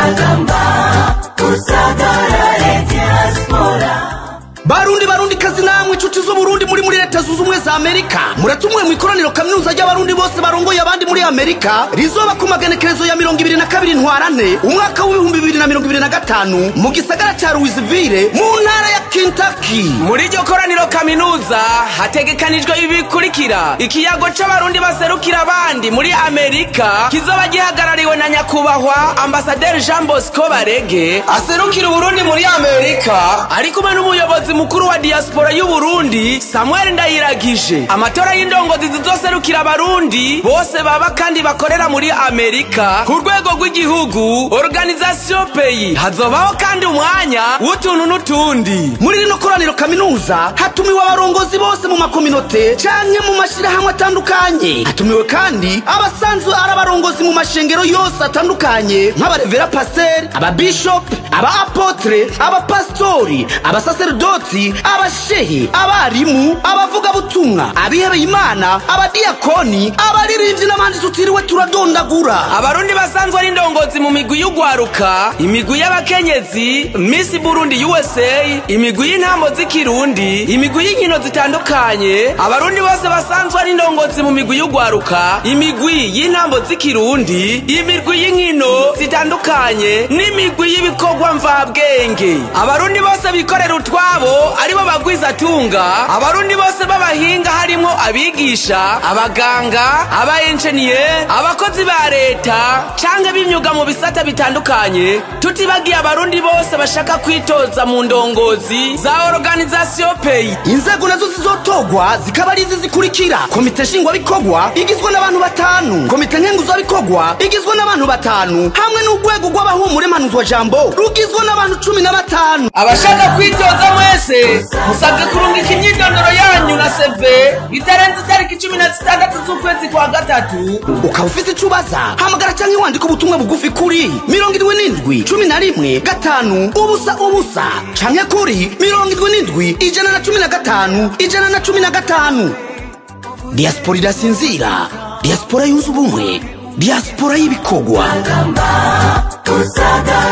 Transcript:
Sagamba, usagarare diaspora. Barundi barundi kazi namwe inshuti z'Uburundi muri leta zunze ubumwe za Amerika, muratumwe mu ikoraniro kaminuza ry'abarundi bose barongoye abandi muri Amerika rizoba ku magenekerezo ya 22 ntwarante umwaka w'ibihumbi 2025 mu gisagara ca Louisville mu ntara ya Kentucky. Muri iryo koraniro kaminuza hategekanijwe ibi bikurikira: ikiyago c'abarundi baserukira abandi muri Amerika kizoba gihagarariwe na nyakubahwa Ambasaderi Jean Bosco Barege aserukira Uburundi muri Amerika, ari kumwe n'umuyobozi mukuru wa diaspora y'u Burundi Samuel Ndayiragije. Amatora y'indongozi zizoserukira abarundi bose baba kandi bakorera muri Amerika ku rwego rw'igihugu, Organisation Pays. Hazobaho kandi umwanya w'utuntu n'utundi. Muri rino koraniro kaminuza hatumiwe abarongozi bose mu makominote canke mu mashirahamwe atandukanye. Hatumiwe kandi abasanzwe ari abarongozi mu mashengero yose atandukanye nk'abarevera pasteur, ababishop, aba apotre, abapastori, abasaserdoti, abashehe, abarimu, abavugabutumwa, abihebeye Imana, abadiyakoni, abaririmbyi n'abandi tutiriwe turadondagura. Abarundi basanzwe ari indongozi mu migwi y'ugwaruka, imigwi y'abakenyezi, Miss Burundi USA, imigwi y'intambo z'ikirundi, imigwi y'inkino zitandukanye. Abarundi bose basanzwe ari indongozi mu migwi y'ugwaruka, imigwi y'intambo z'ikirundi, imigwi y'inkino zitandukanye n'imigwi y'ibikorwa mvabwenge. Abarundi bose bikorera utwabo aribo bagwizatunga. Abarundi bose b'abahinga harimo abigisha, abaganga, aba engineer, abakozi ba leta canke b'imyuga mu bisata bitandukanye. Tutibagiye abarundi bose bashaka kwitoza mu ndongozi za Organisation Pays. Inzego nazo zizotogwa zikaba ari izi zikurikira: komite nshingwabikorwa igizwe n'abantu 5, komite nkenguzabikorwa igizwe n'abantu 5, hamwe n'urwego rw'abahumure mpanuzwa jambo rugizwe n'abantu 15. Abashaka kwitoza mwese musabwe kurungika imyidondoro yanyu na CV bitarenze itariki 16 z'ukwezi kwa gatatu. Ukaba ufise ico ubaza, hamagara canke wandike ubutumwa bugufi kuri 77 11 5 0 0 canke kuri 77 115 115. Diaspora irasinzira, diaspora yunze ubumwe, diaspora y'ibikorwa. Sagamba, usagarare.